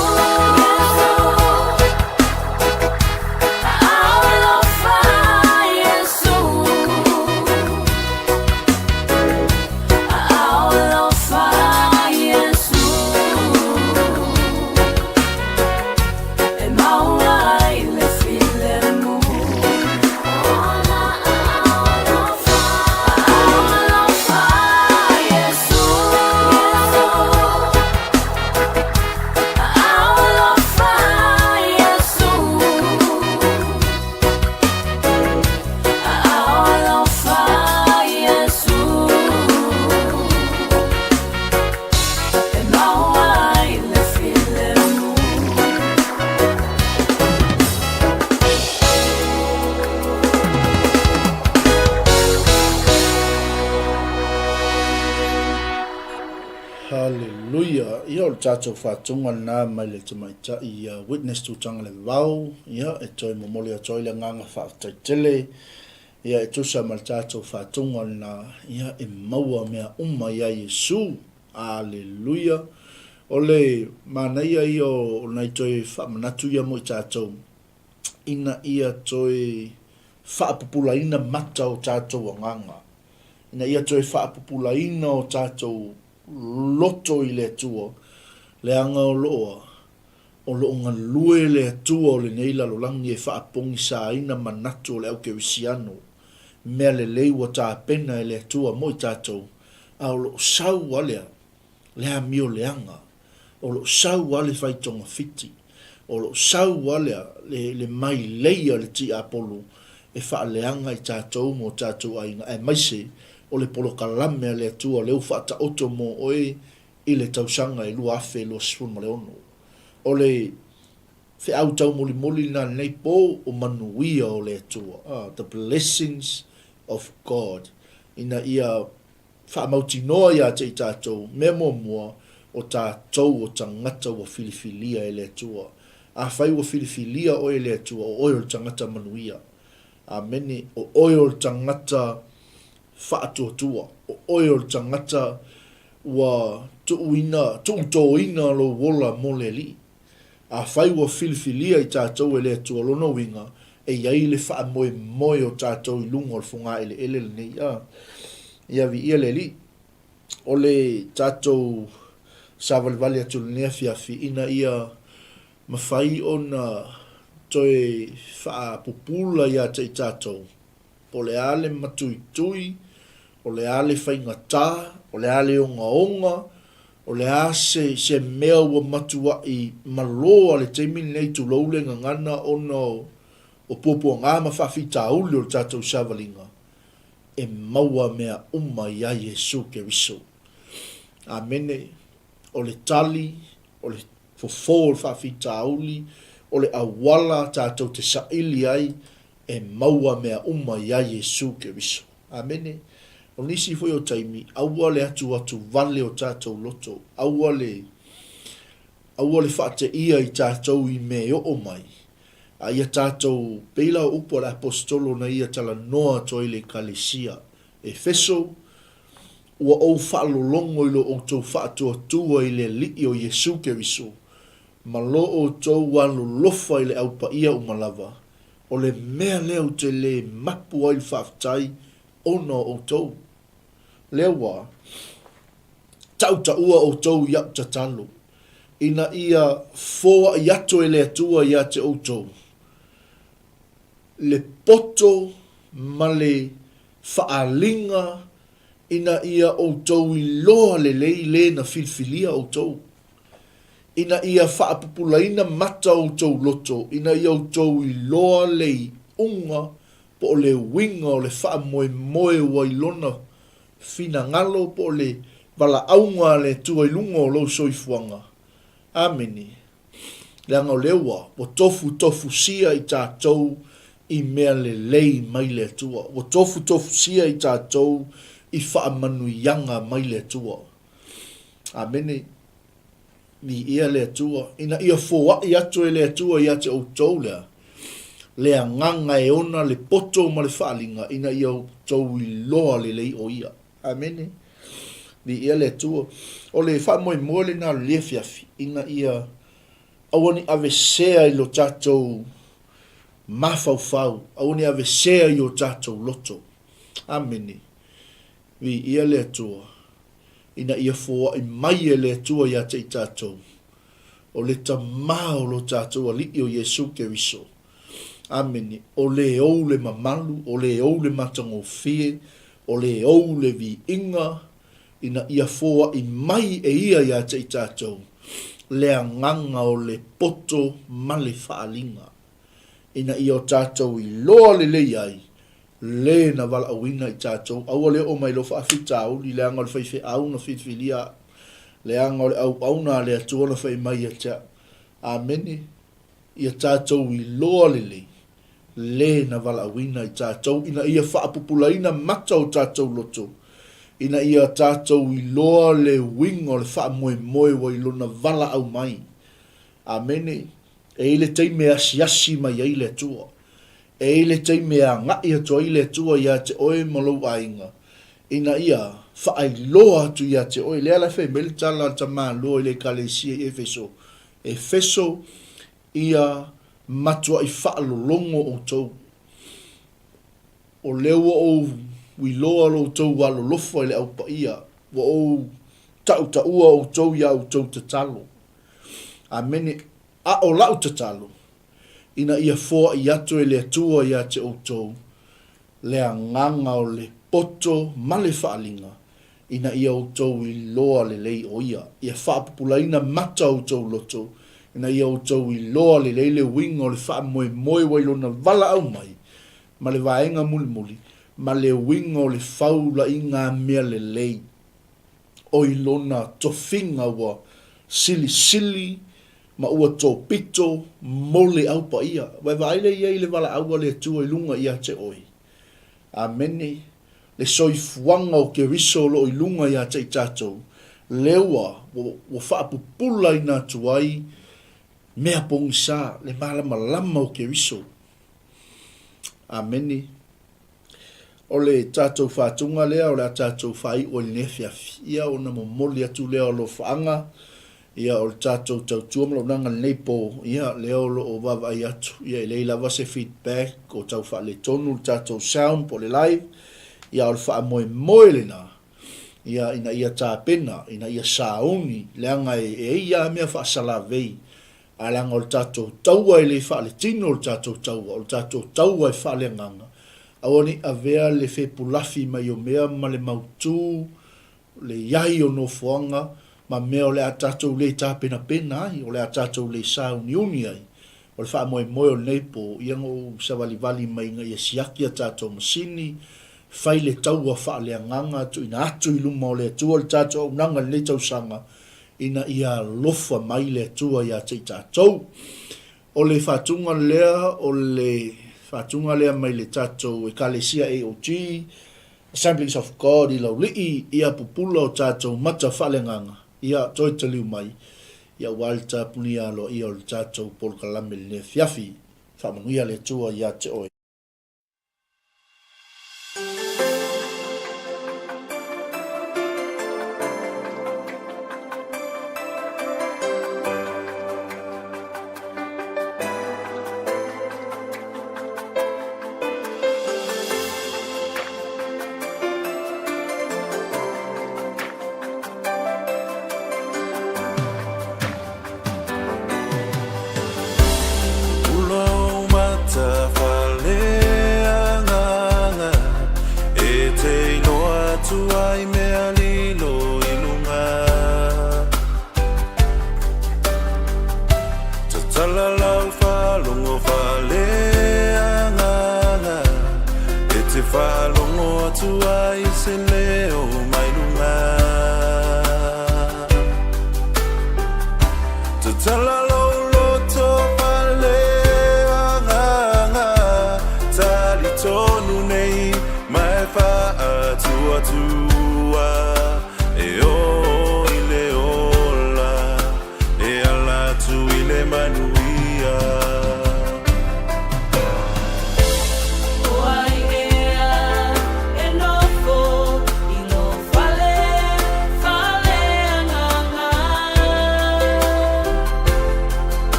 Alofa Iesu. Alofa Iesu. E maua ai le filemu. Ona alofa, alofa Iesu. Alofa Iesu. Alofa Iesu. E maua ai le filemu. Hallelujah. Ia o le tatou faatoga lena mai le tamaitai ia Witness Tutagalevao. Ia e toe momoli atu ai le agaga faafetai tele. Ia e tusa ma le tatou faatoga lena, ia e maua mea uma ia Iesu. Hallelujah. O le manaia ia o nai toe faamanatu ia mo i tatou ina ia toe faapupulaina mata o tatou agaga, ina ia toe faapupulaina o tatou loto i le Atua, leaga o lo o o lo o galue le Atua o lenei lalolagi e faapogisaina manatu o le aukerisiano, mea lelei ua tapena e le Atua mo i tatou, a o lo o sau lava lea, le amio leaga, o lo o sau lava le fai togafiti, o lo o sau lava le, le, le mailei a le tiapolo e faaleaga i tatou ma o tatou aiga, aemaise o le polokalame a le Atua lea ua faataoto mo oe i le tausaga e 2026. O le feau taumolimoli lena lenei po o manuia o le Atua, ah, the blessings of God, ina ia faamautinoa ia te i tatou, mea muamua, o tatou o tagata ua filifilia e le Atua. Afai ua filifilia oe e le Atua, o oe o le tagata manuia. Amene. O oe o le tagata faatuatua. O oe o le tagata ua tuuina, tuutoina lou ola mo le Alii. Afai ua filifilia i tatou e le Atua, lona uiga, e i ai le faamoemoe o tatou i luga o le fogaeleele lenei. A, ia viia le Alii. O le tatou savalivali atu i lenei afiafi, ina ia mafai ona toe faapupula ia te i tatou, Po o le a le matuitui, o le a le faigata, o le a le ogaoga, o le a se, se mea ua matuaʻi malo a le taimi lenei, tulou le gagana ona o, o puapuaga ma faafitauli o le tatou savaliga, e maua mea uma iā Iesu Keriso. Amene. O le tali, o le fofo o le faafitauli, o le auala tatou te saili ai, e maua mea uma iā Iesu Keriso. Amene. O nisi foi o taimi, aua le atuatu vale o tatou loto, aua le, aua le faateia i tatou i mea e oo mai, a ia tatou, pei la o upu a le Aposetolo na ia talanoa atu ai i le Ekalesia, Efeso, Ua ou faalologo i lo outou faatuatua i le Alii o Iesu Keriso, ma lo outou alolofa i le au paia uma lava, o le mea lea ou te lē mapu ai le faafetai ona o outou. Lea ua tautaua outou i a'u tatalo, ina ia foaʻi atu e le Atua ia te outou le poto ma le faaliga ina ia outou iloa lelei le na filifilia outou, ina ia faapupulaina mata o outou loto, ina ia outou iloa le iuga po o le uiga o le faamoemoe ua i lona finagalo po o le valaauga a le Atua i luga o lou soifuaga. Amene. Leaga o lea ua, ua tofutofusia i tatou i mea lelei mai le Atua. Ua tofutofusia i tatou i faamanuiaga mai le Atua. Amene. Viia le Atua, ina ia foai atu e le Atua ia te outou lea, le agaga e ona le poto ma le faaaliga, ina ia outou iloa lelei o Ia. Amene. Viia le Atua. O le faamoemoe lena o lenei afiafi, ina ia aua ne i avesea i lo tatou mafaufau, aua ne i avesea i o tatou loto. Amene. Viia le Atua. Ina ia foai mai e le Atua ia te i tatou, o le Tama o lo tatou Alii o Iesu Keriso. Amene. O le ou le mamalu, o le ou le matagofie, o le ou le viiga, ina ia foai mai e Ia ia te i tatou le agaga o le poto ma le faaaliga, ina ia o tatou iloa lelei ai le na valaauina i tatou. Aua le oo mai lou faafitauli, leaga o le faifeau na filifilia au, leaga o le auauna a le Atua na fai mai ia te au. Amene. Ia tatou iloa lelei le na valaauina i tatou, ina ia faapupulaina mata o tatou loto, ina ia tatou iloa le uiga o le faamoemoe ua i lona valaau mai. Amene. E i ai le taimi e asiasi mai ai le Atua. E i ai le taimi e agai atu ai le Atua ia te oe ma lou aiga, ina ia faailoa atu ia te oe. Lea la e fai mai le tala a le tamaloa i le Ekalesia i Efeso, Efeso, ia matuai faalologo outou. O lea ua ou iloa lo outou alolofa i le Au Paia, ua ou tautaua outou i a outou tatalo. Amene. A o lau tatalo, ina ia foai atu e le Atua ia te outou le agaga o le poto ma le faaaliga, ina ia outou iloa lelei o Ia. Ia faapupulaina mata o outou loto, ina ia outou iloa lelei le uiga o le faamoemoe ua i Lona valaau mai, ma le vaega mulimuli, ma le uiga o le faulaiga mea lelei. o i lona tofiga ua silisili ma ua topito mo le Au Paia. Ua e vaai lea i ai i le valaau a le Atua i luga ia te oe. Amene. Le soifuaga o Keriso o lo o i luga ia te i tatou, lea ua, ua faapupulaina atu ai mea pogisa, le malamalama o Keriso. Amene. O le tatou faatuga lea o le a tatou faaiu ai i lenei afiafi, ia ona momoli atu lea o alofaaga, ia o le tatou tautua ma launaga i lenei po, ia lea o lo o vaavaai atu, ia e leai lava se feedback o tau faaletonu le tatou sound po o le live, ia a o le faamoemoe lena, ia ina ia tapena, ina ia sauni, leaga e i ai lava mea faasalavei Ae leaga o le tatou taua e le faaletino le tatou taua, o le tatou taua e faaleagaga, aua ne i avea le fepulafi mai o mea ma le mautu, le i ai o nofoaga ma mea o le a tatou le tapenapena ai, o le a tatou le sauniuni ai. O le faamoemoe o lenei po, ia na ou savalivali mai ina ia siaki a tatou masini, fai le taua faaleagaga, tuuina atu i luma o le Atua le tatou auaunaga i lenei tausaga, ina ia alofa mai le Atua ia te i tatou. O le faatuga lea, o le faatuga lea mai le tatou Ekalesia AOG, Assemblies of God i Laulii, ia pupula o tatou mata faaleagaga, ia toe taliu mai, ia aua le tapunia aloaia o le tatou polokalame i lenei afiafi. Faamanuia le Atua ia te oe. Tatala lou loto faaleagaga, talitonu nei ma e faatuatu.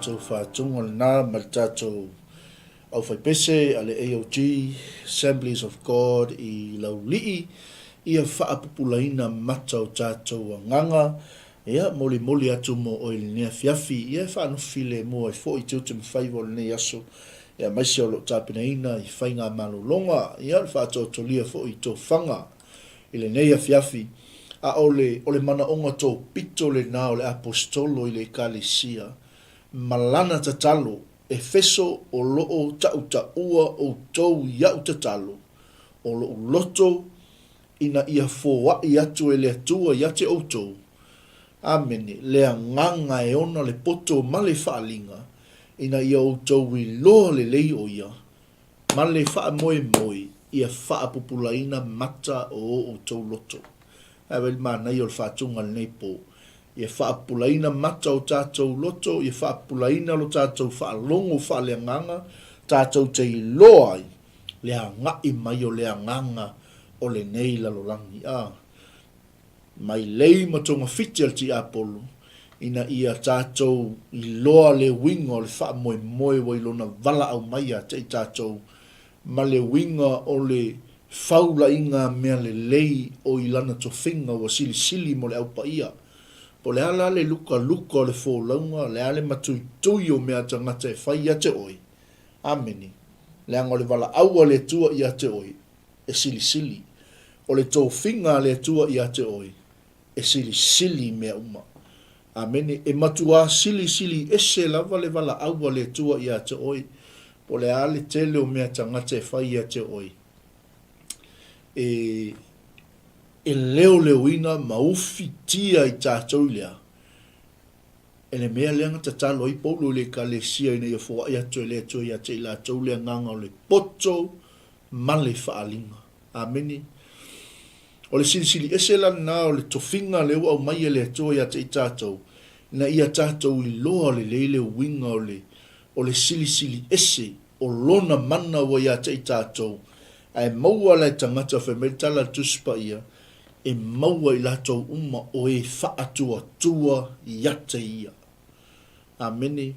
tatou faatuga lena ma le tatou aufaipese a le AOG, Assemblies of God i Laulii, ia faapupulaina mata o tatou agaga, ia molimoli atu mo oe i lenei afiafi, ia e faanofo filemu ai foi tiute ma faiva o lenei aso, ia aemaise o lo o tapenaina i faigamalologa, ia o le faatoatolia foi i tofaga i lenei afiafi, a o le, o le manaoga topito lena o le Aposetolo i le Ekalesia, ma lana tatalo, Efeso o lo o taʻutaʻua ʻoutou iaʻu tatalo, o loʻu loto ina ia foaʻi atu e le Atua ia te ʻoutou. Amene, le agaga e ona le poto ma le faaliga, ina ia ʻoutou iloa lelei ʻo ia, ma le faamoemoe ia faapupulaina mata o o ʻoutou loto. Ae wai le manaia o le faatuga i lenei po. Ia faapupulaina mata o tatou loto, ia faapupulaina lo tatou faalogo faaleagaga, tatou te iloa ai le agai mai o le agaga o lenei lalolagi. A mai lei ma togafiti a le tiapolo, ina ia tatou iloa le uiga o le faamoemoe ua i lona valaau mai ia te i tatou, ma le uiga o le faulaiga mea lelei o i lana tofiga ua silisili mo le Au Paia. Po o le a la le lukaluka o le folauga, o le a le matuitui o mea a tagata e fai ia te oe? Amene. Leaga o le valaau a le Atua ia te oe, e silisili. O le tofiga a le Atua ia te oe, e silisili i mea uma. Amene. E matuā silisili ese lava le valaau a le Atua ia te oe, po o le a le tele o mea tagata e fai ia te oe, e, e leoleoina ma ufitia i tatou i lea, e le mea lea na tatalo ai Paulo i le Ekalesia ina ia foai atu e le Atua ia te i latou le agaga o le poto ma le faaliga. Amene. O le silisili ese la lena o le tofiga lea ua aumai e le Atua ia te i tatou, ina ia tatou iloa lelei le uiga o le, o le silisili ese o Lona mana ua ia te i tatou, ae maua la e tagata fai mai le tala a le Tusi Paia, e maua i latou uma o e faatuatua ia te Ia. Amene.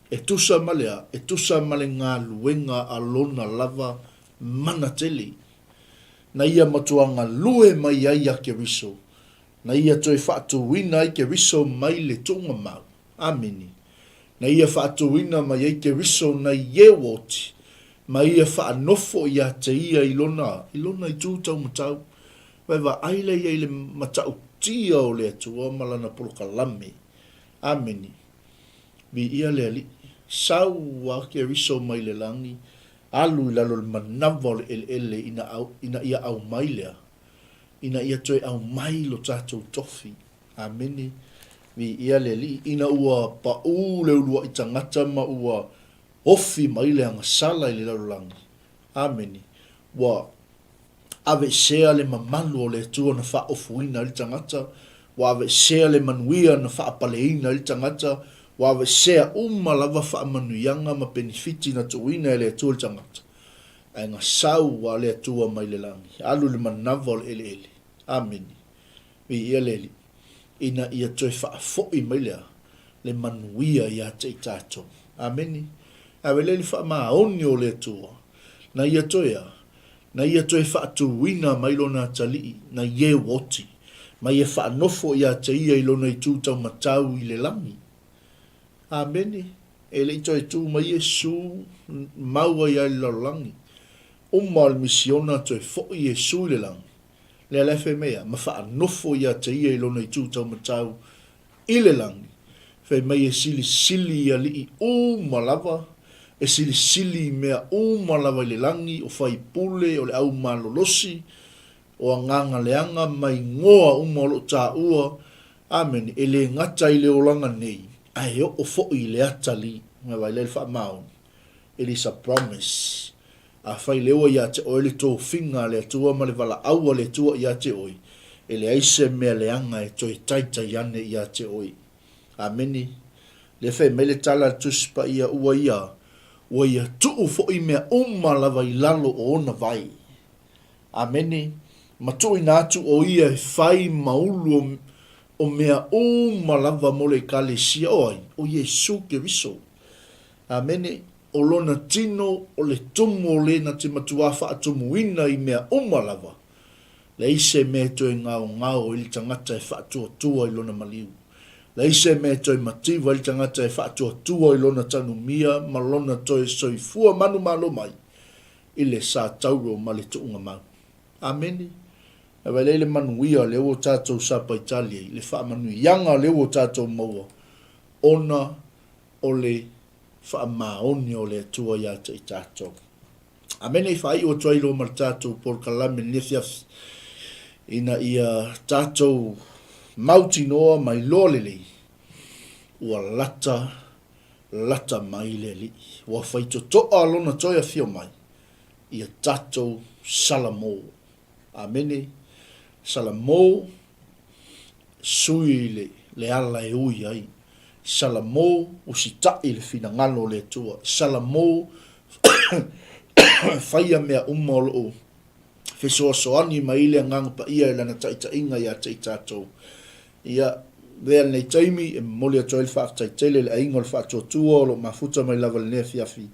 E tusa ma le a? E tusa ma le galuega a Lona lava mana tele, na ia matua galue mai ai ia Keriso, na ia toe faatūina ai Keriso mai le tuuga mau. Amene. Na ia faatūina mai ai Keriso nai ie ua oti, ma ia faanofo ia te ia i lona, i lona itu taumatau. Vae vaai lea ia i le matautia o le Atua ma lana polokalame. Amene. Viia le Alii. Sau a Keriso mai le lagi, Alu i lalo o le manava o le eleele ina, ina ia aumai lea, ina ia toe aumai lo tatou tofi. Amene. Viia le Alii. Ina ua paʻū le uluaʻi tagata ma ua ofi mai le agasala i le lalolagi. Amene. Ua aveesea le mamalu o le Atua na faaofuina ai le tagata, ua aveesea le manuia na faapaleina ai le tagata, ua aveesea uma lava faamanuiaga ma penefiti na tuuina e le Atua i le tagata. Ae gasau a le Atua mai le lagi, alu i le manava o le eleele. Amene. Viia le Alii, ina ia toe faafoi mai lea le manuia ia te i tatou. Amene. Ave lea i le faamaoni o le Atua, na ia toe a? Na ia toe faatūina mai lona atalii, na ie ua oti, ma ia faanofo ia te ia i lona itu taumatau i le lagi. Amene. E le i toe tū mai Iesu, mau ai lava i le lalolagi. Uma o le misiona toe foi Iesu i le lagi. Lea la e fai mai a, ma faanofo ia te ia i lona itu taumatau i le lagi, fai mai e silisili i alii uma lava, e silisili i mea uma lava i le lagi, o faipule, o le au malolosi, o agaga leaga ma igoa uma o lo o taua, amene, e le gata i le olaga nei, ae oo foi i le atalii. Vaai lea i le faamaoni. It is a promise. Afai lea ua ia te oe le tofiga a le Atua ma le valaau a le Atua ia te oe, e leai se mea leaga e toe taitai ane ia te oe. Amene. Lea fai mai le tala a le Tusi Paia, Ua ia, ua ia tuu foi mea uma lava i lalo o ona vai. Amene. Ma tuuina atu o ia e fai ma ulu o, o mea uma lava mo le Ekalesia, o ai? O Iesu Keriso. Amene. O lona tino o le tumu o le na te matuā faatumuina i mea uma lava. Leai se mea e toe ngaongao ai le tagata e faatuatua i lona maliu. Leai se mea e toe mativa ai le tagata e faatuatua i lona tanumia ma lona toe soifua manumalo mai i le sa tauro ma le tuuga mau. Amene. E vailei le manuia lea ua tatou sapaitali ai, le faamanuiaga lea ua tatou maua ona o le faamaoni o le Atua ia te i tatou. Amene i faaiu atu ai loa ma le tatou polokalame i lenei afiafi, ina ia tatou mautinoa ma iloa lelei, ua lata, lata mai le Alii. Ua faitotoa Lona toe afio mai, ia tatou salamo. Amene. Salamo, sui le, le ala e ui ai. Salamo, usitai i le finagalo o le Atua. Salamo, faia mea uma o lo o fesoasoani mai le Agaga Paia i Lana taitaiga ia te i tatou. Ia, avea lenei taimi e momoli atu ai le faafetai tele i le aiga o le Faatuatua o lo o mafuta mai lava i lenei afiafi.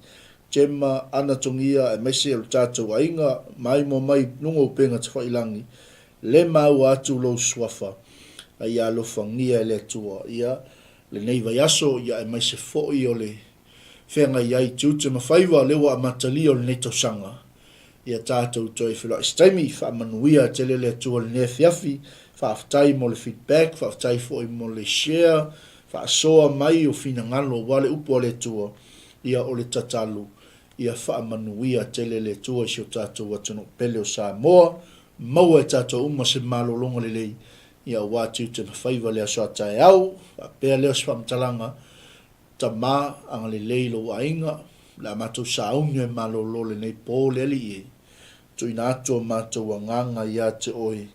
Gemma, Ana Togia aemaise o le tatou aiga, maimoa mai luga o upega tafailangi, le maua atu lou suafa, a ia alofagia e le Atua ia lenei vaiaso, ia aemaise foi o le feagai ai tiute ma faiva lea ua amatalia o lenei tausaga. Ia tatou toe feiloai se taimi, faamanuia tele le Atua i lenei afiafi, faafetai mo le feedback, faafetai foi mo le share, faasoa mai o finagalo aua le upu a le Atua, ia o le tatalo ia faamanuia tele le Atua i si o tatou atunuu pele o Samoa, maua e tatou uma se malologa lelei, ia aua tiute ma faiva le aso a taeao, faapea lea o se faamatalaga, Tama, agalelei i lou aiga, o le a matou sauni e malolo lenei po le Alii e, tuuina atu o matou agaga ia te oe,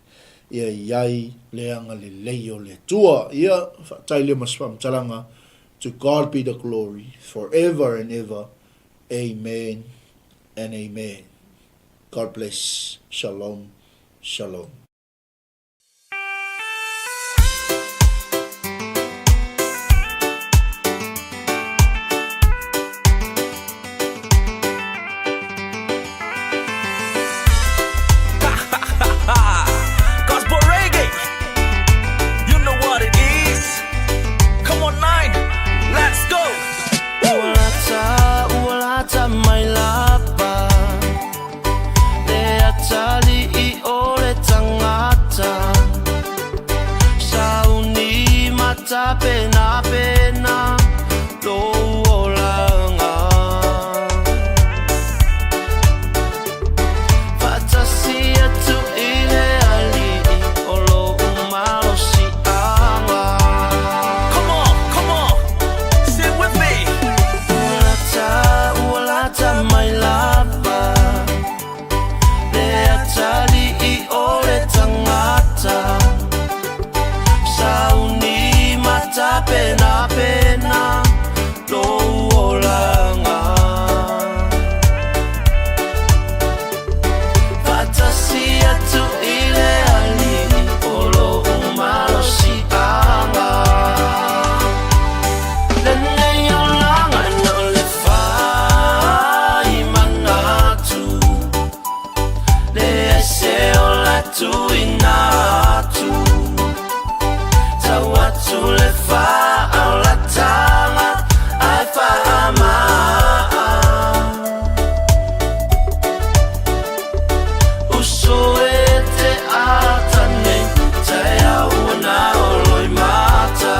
ia i ai le agalelei o le Atua. Ia, faatailea ma se faamatalaga, To God be the glory, forever and ever, amen and amen. God bless. Shalom, shalom. Gospel reggae. You know what it is. Come on, nine. Let's go. Ua lata, ua lata mai lava Le atalii o le tangata Sauni ma tapenapena lou olaga Faatasi atu i le Alii o lou malosiaga. Come on, come on, sing with me. Ua lata, ua lata mai lava Le atalii o le tangata Sauni ma tapenapena lou olaga Faatasi atu i le Alii o lou malosiaga Lenei olaga no le fai manatu Leai se ola tuuina atu Tau atu le faaolataga ae faamaa Uso e te ata nei Taeao ua na o loimata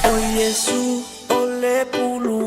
O Iesu o le pulu.